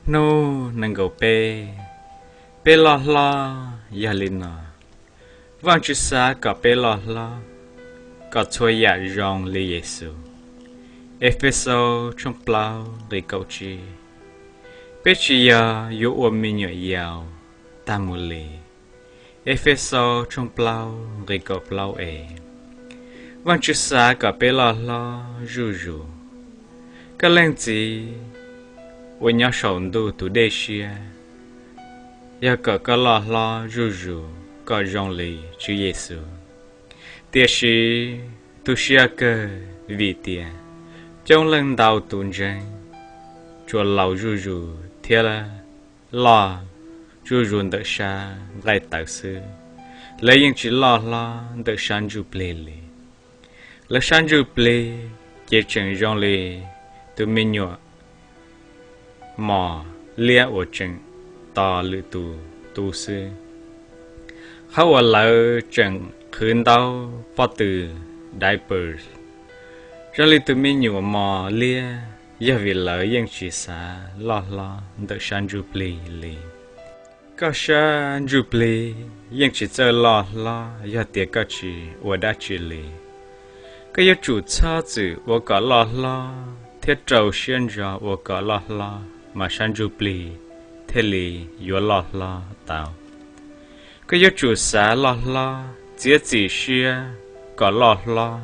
Hnub nees nkaum peb, peb loj hlob yog li no. Vajtswv xav kom peb loj hlob, kom txhua yam zoo li Yexus. Efexaus tshooj plaub nqe kaum tsib. Peb tsis yog yuav ua me nyuam yaus tag mus li. Efexaus tshooj plaub nqe kaum plaub e. Vajtswv xav kom peb loj hlob zuj zus. Koj leej txiv uas nyob saum ntuj tus dej siab, yog kom koj loj hlob zuj zus kom zoo li Tswv Yexus. Tiam sis tu siab kawg vim tias coob leej ntau tus ntseeg tsuas laus zuj zus thiab loj zuj zus ntawm sab nqaij tawv xwb, lawv yeej tsis loj hlob ntawm sab ntsuj plig li. Lawv sab ntsuj plig ces tseem zoo li tus me nyuam mos liab uas tseem tos lwm tus tu xwb. Qhov uas lawv tseem qhwv ntaub pob tw, diapers, zoo li tus me nyuam mos liab yog vim lawv yeej tsis xav loj hlob ntawm sab ntsuj plig li. Koj sab ntsuj plig yeej tsis txawj loj hlob yog tias koj tsis ua dab tsi li. Koj yuav tsum txhob txwm ua kom loj hlob thiab rau siab ntso ua kom loj hlob mas sab ntsuj plig thiaj li yuav loj hlob tau. Koj yuav tsum xav loj hlob, txiav txim siab kom loj hlob,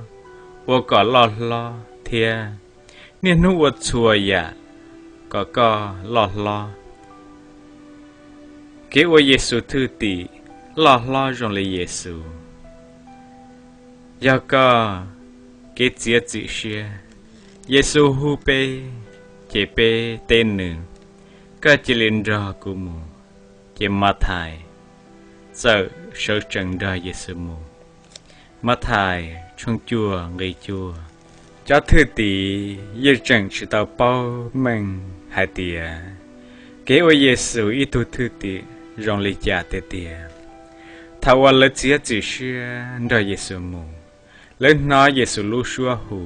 ua kom loj hlob thiab niaj hnub ua txhua yam kom koj loj hlob. Kev ua Yexus thwj tim loj hlob zoo li Yexus yog koj kev txiav txim siab. Yexus hu peb, ces peb teb nws, koj cia li nrog kuv mus. Ces Mathais txawm sawv tsees nrog Yexus mus. Mathais tshooj cuaj nqe cuaj. Cov thwj tim yeej tseem tsis tau paub meej hais tias kev ua Yexus ib tug thwj tim zoo li cas tiag tiag. Thaum uas lawv txiav txim siab nrog Yexus mus, lawv hnov Yexus lub suab hu,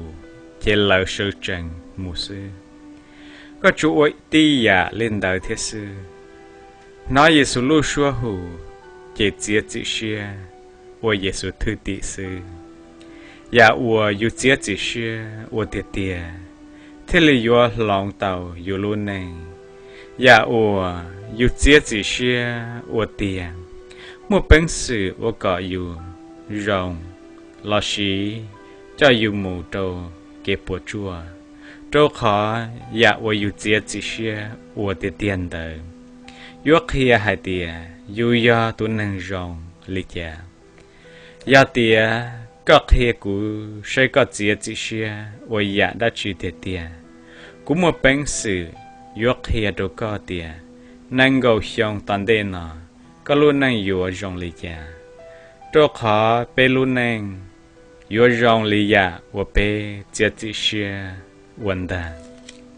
ces lawv sawv tsees mus xwb. Koj tsuas ua tib yam li ntawd thiab xwb. Hnov Yexus lub suab hu, ces txiav txim siab ua Yexus thwj tim xwb. Yam uas yus txiav txim siab ua tiag tiag thiaj li yuav hloov tau yus lub neej. Yam uas yus txiav txim siab ua tiag muaj peev xwm ua kom yus zoo lossis coj yus mus rau kev puas tsuaj, rau qhov yam uas yus txiav txim siab ua tiag tiag ntawd yuav qhia hais tias yus yog tus neeg zoo li cas. Yog tias koj qhia kuv saib koj txiav txim siab ua yam dab tsi tiag tiag, kuv muaj peev xwm yuav qhia rau koj tias nees nkaum xyoo tom ntej no koj lub neej yuav zoo li cas, rau qhov peb lub neej yuav zoo li yam uas peb txiav txim siab ua ntag.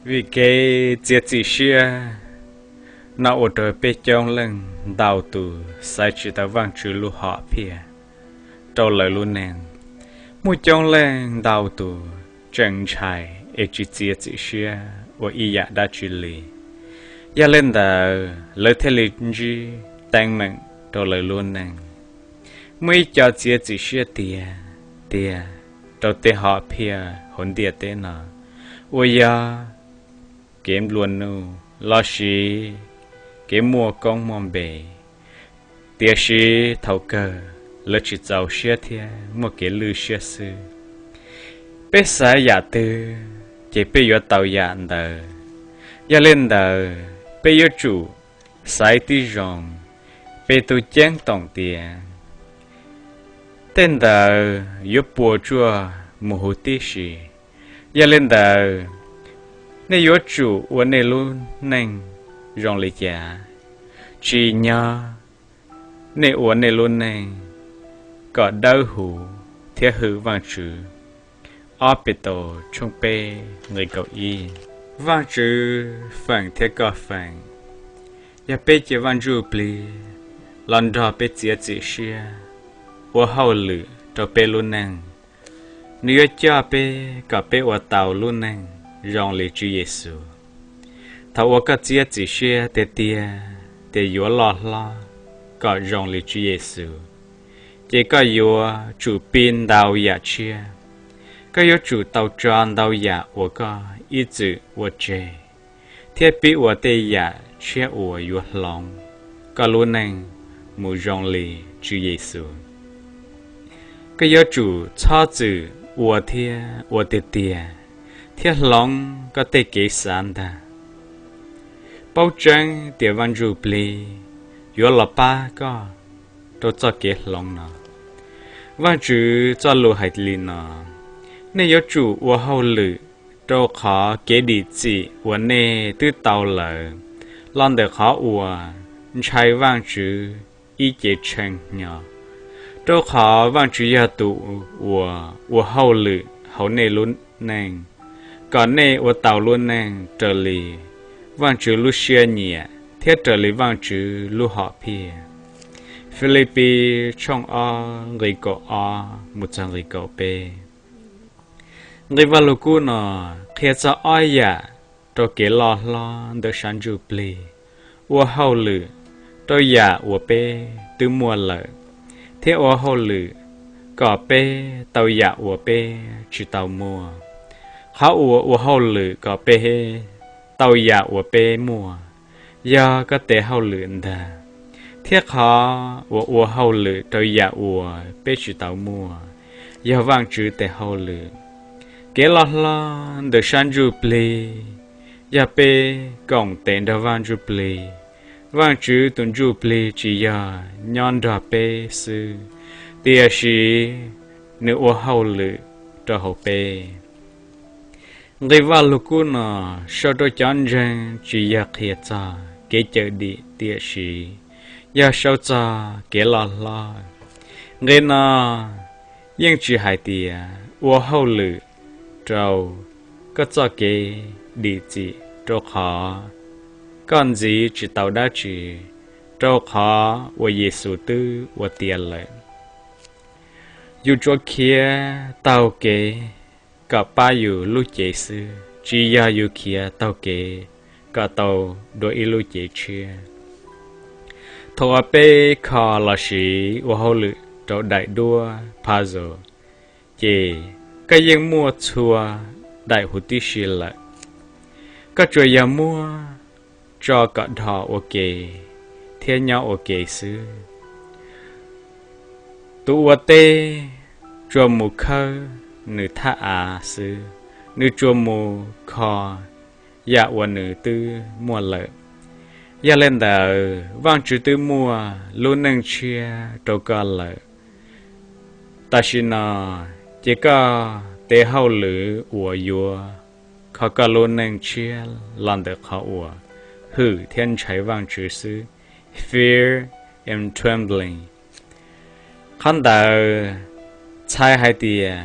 Vim kev txiav txim siab no ua rau peb coob leej ntau tus xaiv tsis tau Vajtswv lub hom phiaj rau lawv lub neej. Muaj coob leej ntau tus tseem ntshai es tsis txiav txim siab ua ib yam dab tsi li. Yog li ntawd lawv thiaj li ntsib teeb meem rau lawv lub neej. Muaj ib co txiav txim siab tiag tiag rau tej hom phiaj hauv ntiaj teb no uas yog kev nplua nuj lossis kev muaj koob muaj npe, tiam sis thaum kawg lawv tsis txaus siab thiab muaj kev lwj siab xwb. Peb xaiv yam twg ces peb yuav tau yam ntawd. Yog li ntawd peb yuav tsum xaiv tib zoo. Petus ceeb toom tias tej ntawd yuav puas tsuaj mus huv tib si. Yog li ntawd nej yuav tsum ua nej lub neej zoo li cas? Tsim nyog nej ua nej lub neej kom dawb huv thiab hwm Vajtswv. Ob Petus tshooj peb nqe kaum ib. Vajtswv feem thiab koj feem. Yog peb cia Vaj Ntsujplig los nrog peb txiav txim siab ua hauj lwm rau peb lub neej, nws yuav coj peb kom peb ua tau lub neej zoo li Tswv Yexus. Thaum uas koj txiav txim siab tiag tiag tias yuav loj hlob kom zoo li Tswv Yexus, ces koj yuav tsum pib ntau yam tshiab. Koj yuav tsum tau tso ntau yam uas koj ib txwm ua tseg, thiab pib ua tej yam tshiab uas yuav hloov koj lub neej mus zoo li Tswv Yexus. Koj yuav tsum txhob txwm ua thiab ua tiag tiag thiab hloov koj tej kev xav ntag. Paub tseeb tias Vaj Ntsuj Plig yuav los pab koj rau txoj kev hloov no. Vajtswv txoj lus hais li no: Nej yuav tsum ua hauj lwm rau qhov kev dim txim uas nej twb tau lawm los ntawm qhov uas ntshai Vajtswv ib ce tshee hnyo. Rau qhov Vajtswv yog tus uas ua hauj lwm hauv nej lub neej, kom nej ua tau lub neej raws li Vajtswv lub siab nyiam thiab raws li Vajtswv lub hom phiaj. Filipis tshooj ob nqe kaum ob mus txog nqe kaum peb. Nqe Vaj Lug Kub no qhia txog ob yam rau kev loj hlob ntawm sab ntsuj plig: ua hauj lwm rau yam uas peb twb muaj lawm, thiab ua hauj lwm kom peb tau yam uas peb tsis tau muaj. Qhov uas ua hauj lwm kom peb tau yam uas peb muaj yog koj tes hauj lwm ntag, thiab qhov uas ua hauj lwm rau yam uas peb tsis tau muaj yog Vajtswv tes hauj lwm. Kev loj hlob ntawm sab ntsuj plig yog peb koom tes nrog Vaj Ntsuj Plig. Vajtswv tus Ntsuj Plig tsis yog nyob nrog peb xwb, tiam sis nws ua hauj lwm rau hauv peb. Nqe Vaj Lug Kub no sau rau cov ntseeg tsis yog qhia txog kev cawm dim, tiam sis yog sau txog kev loj hlob. Nqe no yeej tsis hais tias ua hauj lwm rau koj txoj kev dim txim rau qhov koj ntxiv tsis tau dab tsi rau qhov uas Yexus twb ua tiav lawm. Yus tsuas khiav taug kev kom pab yus lub cev xwb, tsis yog yus khiav taug kev kom tau dua ib lub cev tshiab. Thaum uas peb kho los sis ua hauj lwm rau daim duab puzzle, ces koj yeej muaj txhua daim huv tib si lawm. Koj tsuas yog muab tso kom dhos ua ke thiab nyob ua ke xwb. Tus ua teb tsuas mus khawb nws thaj av xwb, nws tsuas mus kho yam uas nws twb muaj lawm. Yog li ntawd, Vajtswv twb muaj lub neej tshiab rau koj lawm. Tam sim no ces koj tes hauj lwm uas yuav kho koj lub neej tshiab los ntawm qhov uas hwm thiab ntshai Vajtswv xwb, fear and trembling. Qhov ntawd txhais hais tias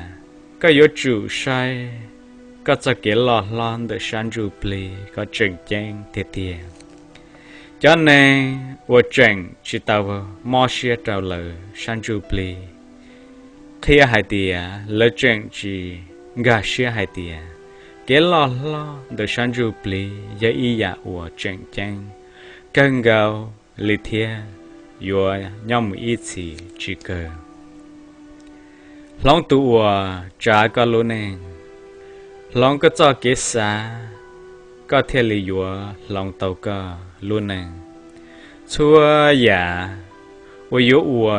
koj yuav tsum saib koj txoj kev loj hlob ntawm sab ntsuj plig kom tseem ceeb tiag tiag. Cov neeg uas tseem tsis tau mob siab rau lawv sab ntsuj plig qhia hais tias lawv tseem tsis nkag siab hais tias kev loj hlob ntawm sab ntsuj plig yog ib yam uas tseem ceeb kawg nkaus li thiab yuav nyob mus ib txhis tsis kawg. Hloov tus uas tsav koj lub neej, hloov koj txoj kev xav, koj thiaj li yuav hloov tau koj lub neej. Txhua yam uas yuav ua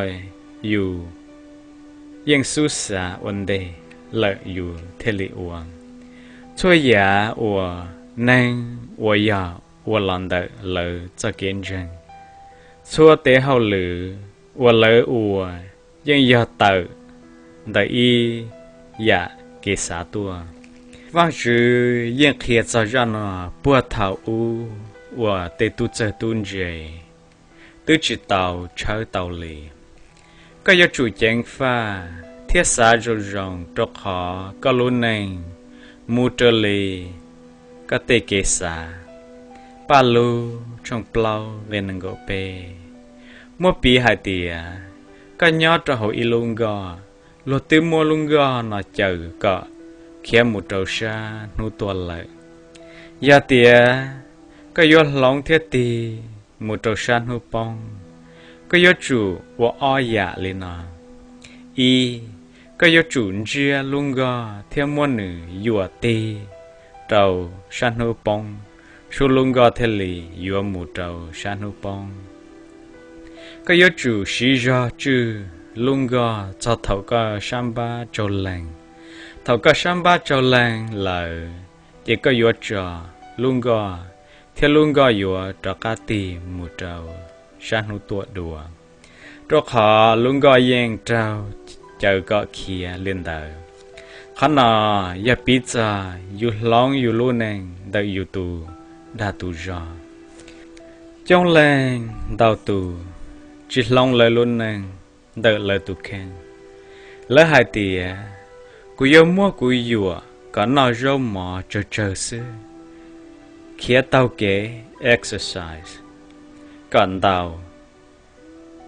yus yeej xub xav ua ntej lawm yus thiaj li ua. Txhua yam uas neeg ua yog ua los ntawm lawv txoj kev ntseeg. Txhua tes hauj lwm uas lawv ua yeej yog tawm ntawm ib yam kev xav tuaj. Vajtswv yeej qhia txog zaj no puag thaum ub uas tej tub txawg tub ntse twb tsis tau tshawb tau li. Koj yuav tsum ceev faj thiab xav zoo zoo rau qhov koj lub neej mus raws li koj tej kev xav. Paj Lug tshooj plaub nqe nees nkaum peb muab piv hais tias koj nyob rau hauv ib lub nkoj, luag twb muab lub nkoj no cawm kom khiav mus rau sab hnub tuaj lawm. Yog tias Koj yuav hloov thiab tig mus rau sab hnub poob, koj yuav tsum ua ob yam li no. Ib, koj yuav tsum ntsiab lub nkoj thiab muab nws yuam tig rau sab hnub poob, sub lub nkoj thiaj li yuav mus rau sab hnub poob. Koj yuav tsum siv zog tswj lub nkoj txog thaum koj sab npab tsaug leeg. Thaum koj sab npab tsaug leeg lawm, ces koj yuav tso lub nkoj thiab lub nkoj yuav rov qab tig mus rau sab hnub tuaj dua, rau qhov lub nkoj yeej raug caw kom khiav li ntawd. Qhov no yog piv txog yus hloov yus lub neej ntawm yus tus dag tus zog. Coob leej ntau tus tsis hloov lawv lub neej ntawm lawv tus kheej. Lawv hais tias, kuv yuav muab kuv yuam kom noj zaub mov tsawg tsawg xwb, khiav taug kev exercise kom ntau,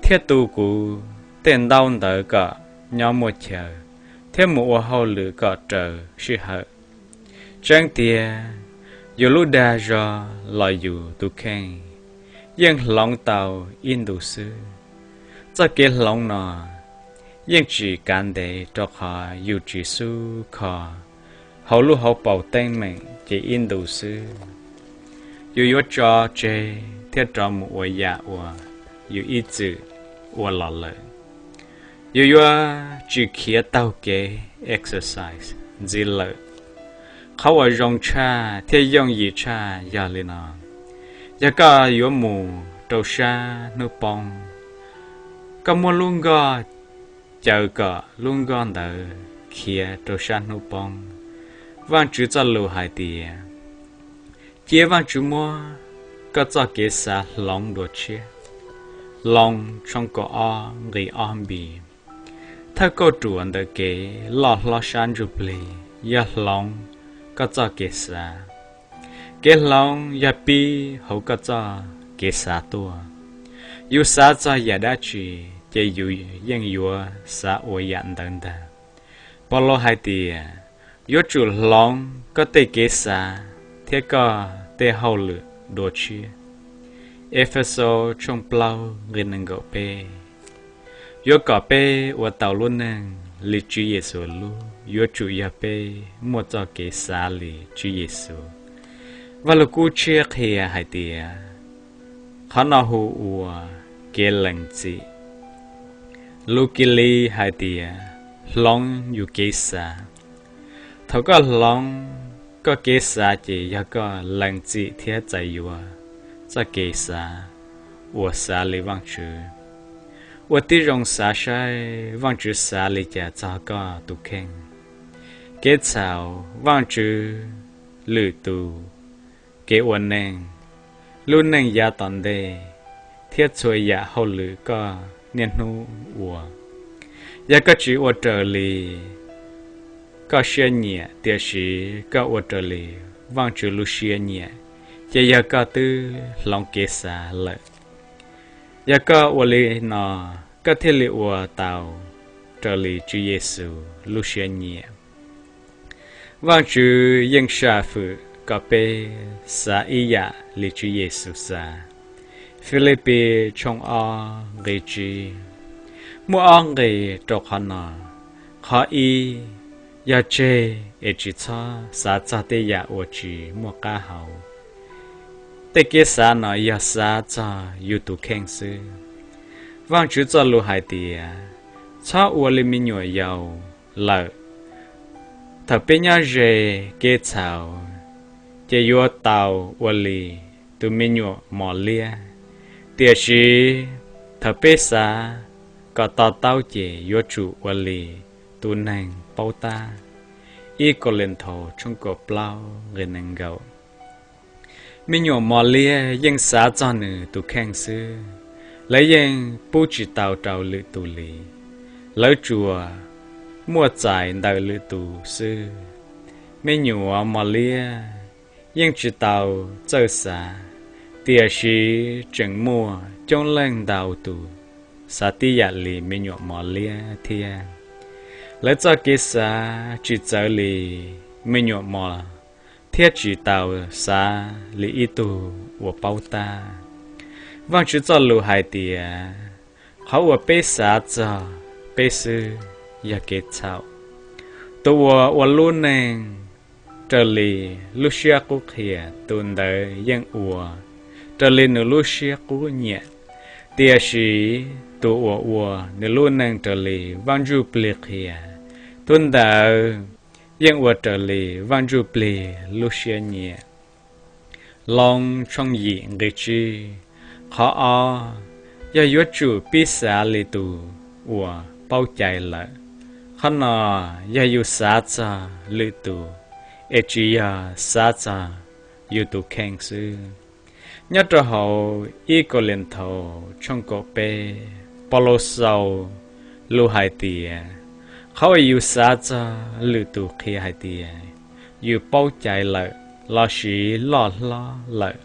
thiab tu kuv tej ntaub ntawv kom nyob muaj chaw, thiab mus ua hauj lwm kom raws sij hawm. Tseeb tiag, yus lub dag zog los yus tus kheej yeej hloov tau ib ntus xwb. Txoj kev hloov no yeej tsis kav ntev rau qhov yus tsis xub kho hauv lub hauv paus teeb meem ces ib ntus xwb, yus yuav tso tseg thiab rov mus ua yam uas yus ib txwm ua los lawm. Yus yuav tsis khiav taug kev exercise ntxiv lawm. Qhov uas zoo tshaj thiab yooj yim tshaj yog li no: yog koj yuav mus rau sab hnub poob, koj muab lub nkoj caw kom lub nkoj ntawd khiav rau sab hnub poob. Vaajtswv txoj lus hais tias, cia Vaajtswv muab koj txoj kev xav hloov dua tshiab. Loos tshooj kaum ob nqi ob npi. Thawj kauj ruam ntawm kev loj hlob sab ntsuj plig yog hloov koj txoj kev xav. Kev hloov yog pib hauv koj txoj kev xav tuaj. Yus xav txog yam dab tsi, ces yus yeej yuav xav ua yam ntawd ntag. Paulus hais tias, yuav tsum hloov koj tej kev xav thiab koj tej hauj lwm dua tshiab. Efexus tshooj plaub nqi nees nkaum peb. Yuav kom peb ua tau lub neej li Tswv Yexus lub, yuav tsum yog peb muaj txoj kev xav li Tswv Yexus. Vaj Lug Kub Tshiab qhia hais tias, qhov no hu ua kev lees txim. Lus Kilis hais tias, hloov yus kev xav. Thaum koj hloov koj kev xav ces yog koj lees txim thiab txais yuav txoj kev xav uas xav li Vaajtswv. Ua tib zoo xav saib Vaajtswv xav li cas txog koj tus kheej, kev txhaum, Vaajtswv, lwm tus, kev ua neej, lub neej yav tom ntej, thiab txhua yam hauj lwm koj niaj hnub ua. Yog koj tsis ua raws li koj siab nyiam, tiam sis koj ua raws li Vaajtswv lub siab nyiam, ces yog koj twb hloov kev xav lawm. Yog koj ua li no, koj thiaj li ua tau raws li Tswv Yexus lub siab nyiam. Vaajtswv yeej sam fwm kom peb xav ib yam li Tswv Yexus xav. Filipis tshooj ob nqi tsib muaj ob nqi rau qhov no. Qhov ib, yog tseg es tsis txhob xav txog tej yam uas tsis muaj qab hau. Tej kev xav no yog xav txog yus tus kheej xwb. Vaajtswv txoj lus hais tias, txhob ua li me nyuam yaus lawm. Thaum peb nyob ze kev txhaum, ces yuav tau ua li tus me nyuam mos liab. Tiam sis thaum peb xav kom to taub ces yuav tsum ua li tus neeg paub tab. Ib Kauleethaus tshooj kaum plaub nqi nees nkaum. Me nyuam mos liab yeej xav txog nws tus kheej xwb, lawv yeej pub tsis tau rau lwm tus li. Lawv tsuas muaj txais ntawm lwm tus xwb. Me nyuam mos liab yeej tsis tau txawj xav, tiam sis tseem muaj coob leej ntau tus xav tib yam li me nyuam mos liab thiab. Lawv txoj kev xav tsis txawv li me nyuam mos thiab tsis tau xav li ib tug uas paub tab. Vaajtswv txoj lus hais tias qhov uas peb xav txog peb xwb yog kev txhaum. Tus uas ua lub neej raws li lub siab qub qhia, tus ntawd yeej ua raws li nws lub siab qub nyiam. Tiam sis tus uas ua nws lub neej raws li Vaaj Ntsujplig qhia, tus ntawd yeej ua raws li Vaaj Ntsujplig lub siab nyiam. Loos tshooj yim nqe tsib. Qhov ob yog yuav tsum pib xav li tus uas paub cai lawm. Qhov no yog yus xav txog lwm tus es tsis yog xav txog yus tus kheej xwb. Nyob rau hauv ib Kauleethaus tshooj kaum peb, Paulus xaus lus hais tias qhov uas yus xav txog lwm tus qhia hais tias yus paub cai lawm lossis loj hlob lawm.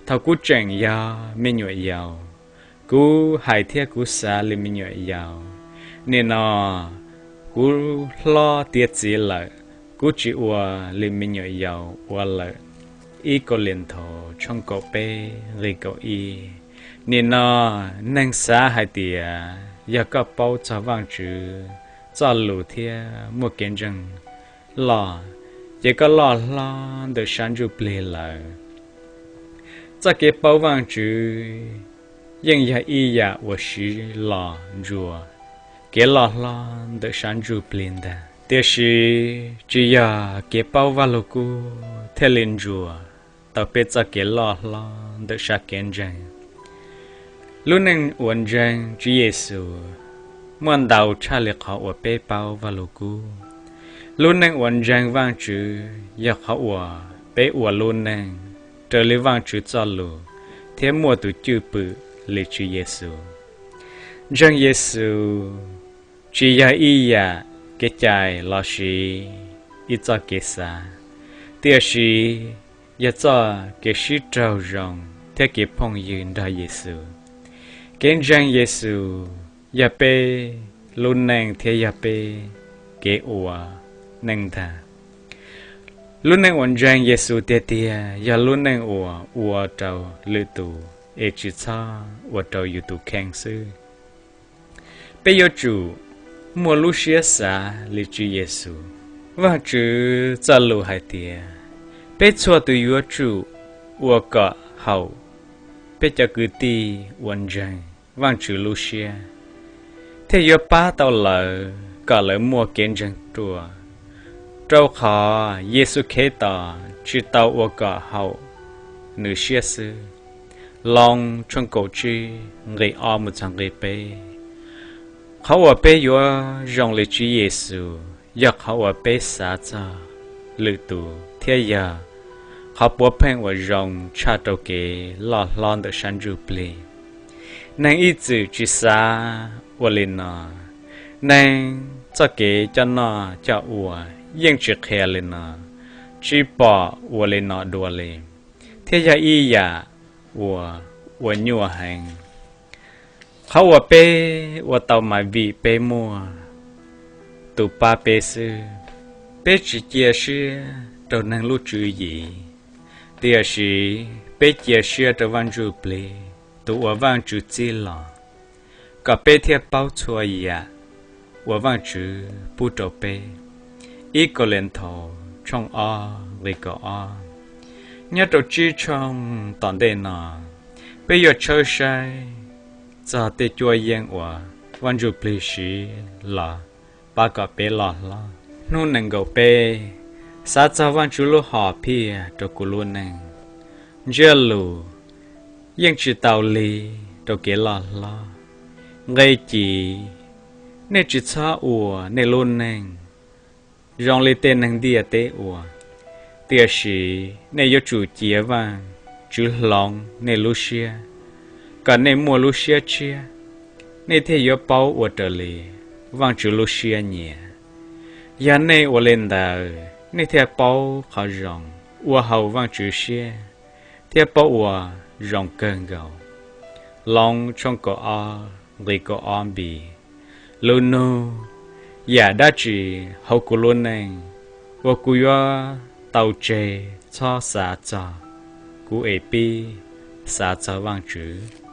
Thaum kuv tseem yog me nyuam yaus, kuv hais thiab kuv xav li me nyuam yaus. Nim no kuv hlob tiav txiv lawm, kuv tsis ua li me nyuam yaus ua lawm. Ib Kauleethaus tshooj kaum peb nqe kaum ib. Nim no neeg xav hais tias yog koj paub txog Vaajtswv txoj lus thiab muaj kev ntseeg loj, ces koj loj hlob ntawm sab ntsuj plig lawm. Txoj kev paub Vaajtswv yeej yog ib yam uas siv los ntsuas kev loj hlob ntawm sab ntsuj plig ntag. Tiam sis tsis yog kev paub Vajluskub thiaj li ntsuas tau peb txoj kev loj hlob ntawm sab kev ntseeg. Lub neej uas ntseeg Tswv Yexus muaj ntau tshaj li qhov uas peb paub Vajluskub. Lub neej uas ntseeg Vaajtswv yog qhov uas peb ua lub neej raws li Vaajtswv txoj lus thiab muaj tus cwj pwm li Tswv Yexus. Ntseeg Yexus tsis yog ib yam kev cai lossis ib txoj kev xav, tiam sis yog txoj kev sib raug zoo thiab kev phooj ywg nrog Yexus. Kev ntseeg Yexus yog peb lub neej thiab yog peb kev ua neej ntag. Lub neej uas ntseeg Yexus tiag tiag yog lub neej uas ua rau lwm tus es tsis txhob ua rau yus tus kheej xwb. Peb yuav tsum muaj lub siab xav li Tswv Yexus. Vaajtswv txoj lus hais tias peb txhua tus yuav tsum ua kom haum peb cov kwv tij uas ntseeg Vaajtswv lub siab, thiaj yuav pab tau lawv kom lawv muaj kev ntseeg ruaj, rau qhov Yexus Khetos tsis tau ua kom haum nws siab xwb. Loos tshooj kaum tsib nqe ob mus txog nqe peb. Qhov uas peb yuav zoo li Tswv Yexus yog qhov uas peb xav txog lwm tus thiab yog qhov puav pheej uas zoo tshaj rau kev loj hlob ntawm sab ntsuj plig. Neeg ib txwm tsis xav ua li no. Neeg txoj kev coj noj coj ua yeej tsis qhia li no, tsis pom ua li no dua li, thiab yog ib yam uas ua nyuaj heev. Qhov uas peb ua tau mas vim peb muaj tus pab peb xwb. Peb tsis cia siab rau neeg lub tswv yim, tiam sis peb cia siab rau Vaj Ntsuj Plig, tus uas Vajtswv txib los, kom peb thiaj paub txhua yam uas Vajtswv pub rau peb. Ib Kauleethaus tshooj ob nqe kaum ob. Nyob rau tsib tshooj tom ntej no, peb yuav tshawb saib txog tej cuab yeej uas Vaj Ntsuj Plig siv los pab kom peb loj hlob. Hnub nees nkaum peb, xav txog Vajtswv lub hom phiaj rau kuv lub neej. Ntsiab lus, yeej tsis tau lig rau kev loj hlob. Nqe ci, nej tsis txhob ua nej lub neej zoo li tej neeg ntiaj teb ua, tiam sis nej yuav tsum cia Vajtswv hloov nej lub siab, kom nej muaj lub siab tshiab, nej thiaj yuav paub ua raws li Vajtswv lub siab nyiam. Yog nej ua li ntawd, nej thiaj paub qhov zoo, ua haum Vajtswv siab, thiab paub ua zoo kawg nkaus. Loos tshooj kaum ob nqe kaum ob npi, lus nug, yam dab tsi hauv kuv lub neej uas kuv yuav Tau tseg txhob xav txog kuv es pib xav txog Vaajtswv.